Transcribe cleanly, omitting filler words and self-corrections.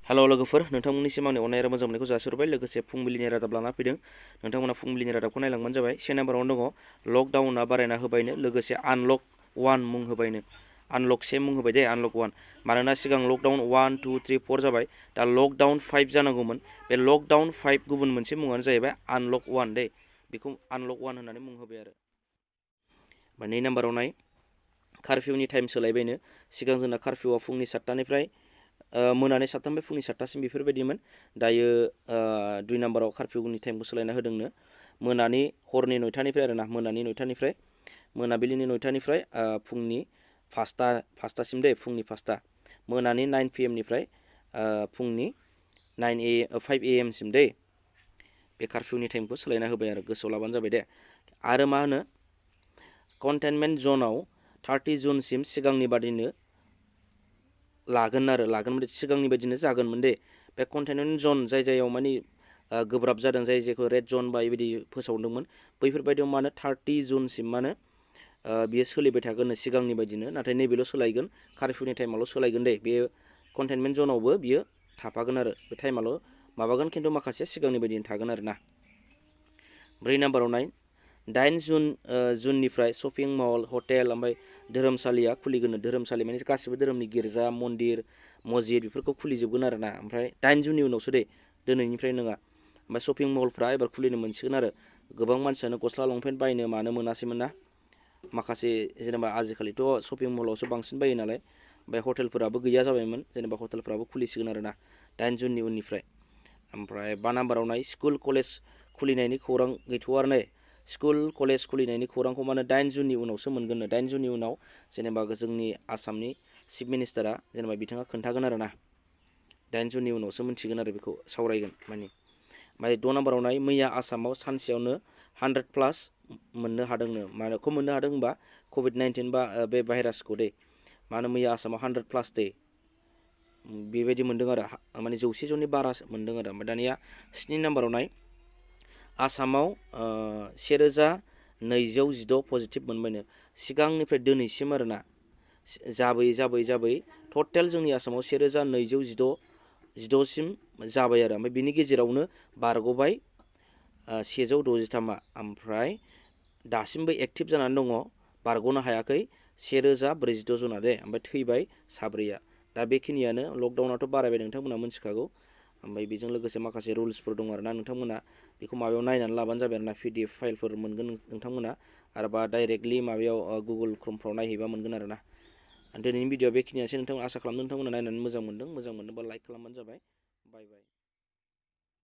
हेल' लोगोफोर नोंथांमोननिसिम आंनि अननाय आरो मोजां मोननायखौ जासिहरबाय लोगोसे फुंबिलिनि रादाब लाना फैदों नोंथांमोना फुंबिलिनि रादाबखौ नायलांबानो जाबाय से नाम्बारावनो दङ लकडाउना बारायना होबायनो लोगोसे आनलक 1 मुं होबायनो आनलक 1 मुं होबाय दे आनलक 1 मानोना सिगां लकडाउन 1 2 3 4 जाबाय दा लकडाउन 5 जानांगौमोन बे लकडाउन 5 गुबुन मोनसे मुङानो जाहैबाय आनलक 1 दे बेखौ आनलक 1 होननानै मुं होबाय आरो 2 नाम्बाराव नाय कारफिउनि टाइम सोलायबायनो सिगां जोंना कारफिउआ फुंनि 7टानिफ्राय मोनानि 7टानिफ्राय फुंनि 7टासिम बेफोरबायदिमोन दायो 2 नाम्बाराव कारफिउनि टाइमखौ सोलायना होदोंनो मोनानि हरनि 9टानिफ्राय आरोना मोनानि 9टानिफ्राय मोनाबिलिनि 9टानिफ्राय फुंनि 5टासिम दे फुंनि 5टा मोनानि 9 PM निफ्राय फुंनि 5 AM सिम दे बे कारफिउनि टाइमखौ सोलायना होबाय आरो गोसोआव लाबानो जाबाय दे आरो मा होनो कन्टेनमेन्ट ज'नाव 30 जुनसिम सिगांनि बादिनो लागोन माने सिगांनि बायदिनो जागोनमोन दे बे कन्टेनमेन्ट जन जाय जायगायाव माने गोब्राब जादों जाय जायखौ रेड जन बा बेबायदि फोसावदोंमोन बैफोरबायदियाव मानो 30 जुनसिम मानो बियो सोलिबाय थागोन सिगांनि बायदिनो नाथाय नैबेल' सोलायगोन कारफिउनि टाइमाल' सोलायगोन दे बे कन्टेनमेन्ट जनावबो बियो थाफागोन आरो बे टाइमाल' माबागोन खिन्थु माखासे सिगांनि बायदिनो थागोन आरो ना 4 नाम्बाराव नाय 8 जुननिफ्राय शपिं मल हटेल ओमफ्राय धोरोमसालिया खुलिगोन धोरोमसालि माने गासिबो धोरोमनि गिर्जा मन्दिर मस्जिद बेफोरखौ खुलिजोबगोन आरो ना ओमफ्राय 8 जुननि उनावसो दे दिनैनिफ्राय नङा ओमफ्राय शपिं मलफ्रा एबार खुलिनो मोनसिगोन आरो गोबां मानसियानो गस्ला लंपेन्ट बायनो मानो मोनासैमोन ना माखासे जेनेबा आजिखालिथ' शपिं मलावसो बांसिन बायो नालाय ओमफ्राय हटेलफोराबो गैया जाबायमोन जेनेबा हटेलफोराबो खुलिसिगोन आरो ना 8 जुननि उननिफ्राय ओमफ्राय 5 नाम्बाराव नाय स्कुल कलेज खुलिनायनि खौरां गैथ'आ आरो ने स्कुल कलेज खुलिनायनि खौरांखौ माने 8 जुननि उनावसो मोनगोननो 8 जुननि उनाव जेनेबा जोंनि आसामनि चिफ मिनिस्टारा जेनेबा बिथाङा खोन्थागोन आरो ना 8 जुननि उनावसो मिथिगोन आरो बेखौ सावरायगोन माने ओमफ्राय 6 नाम्बाराव नाय मैया आसामाव सानसेयावनो 100+ मोननो हादोंनो मानोखौ मोननो हादों होनबा कभिड-19 बा बे भाइरासखौ दे मानो मैया आसामाव 100+ दे बेबायदि मोनदों आरो माने 100 जननि बारा मोनदों आरो ओमफ्राय दानिया 7 नाम्बाराव नाय आसामाव 1216 पजिटिभ मोनबायनो सिगांनिफ्राय दिनैसिम आरोना जाबै टटेल जोंनि आसामाव 1216 जाबाय आरो ओमफ्राय बिनि गेजेरावनो बारग'बाय 163 ओमफ्राय दासिमबो एक्टिभ जानानै दङ बारग'नो हायाखै 1046 जना दे ओमफ्राय थैबाय 4 दा बेखिनियानो लकडाउनाथ' बारायबाय नोंथांमोना मिथिखागौ ओमफ्राय बेजों लोगोसे माखासे रुल्सफोर दं आरोना नोंथांमोना बेखौ माबायाव नायनानै लाबानो जाबाय आरोना PDF फाइलफोर मोनगोन नोंथांमोना आरोबा डाइरेक्टलि माबायाव गुगल क्रोमफ्राव नायहैबा मोनगोन आरोना दिनैनि भिडिअआ बेखिनियानोसै नोंथां आसा खालामदों नोंथांमोना नायनानै मोजां मोनदों मोजां मोनोबा लाइक खालामबानो जाबाय बाय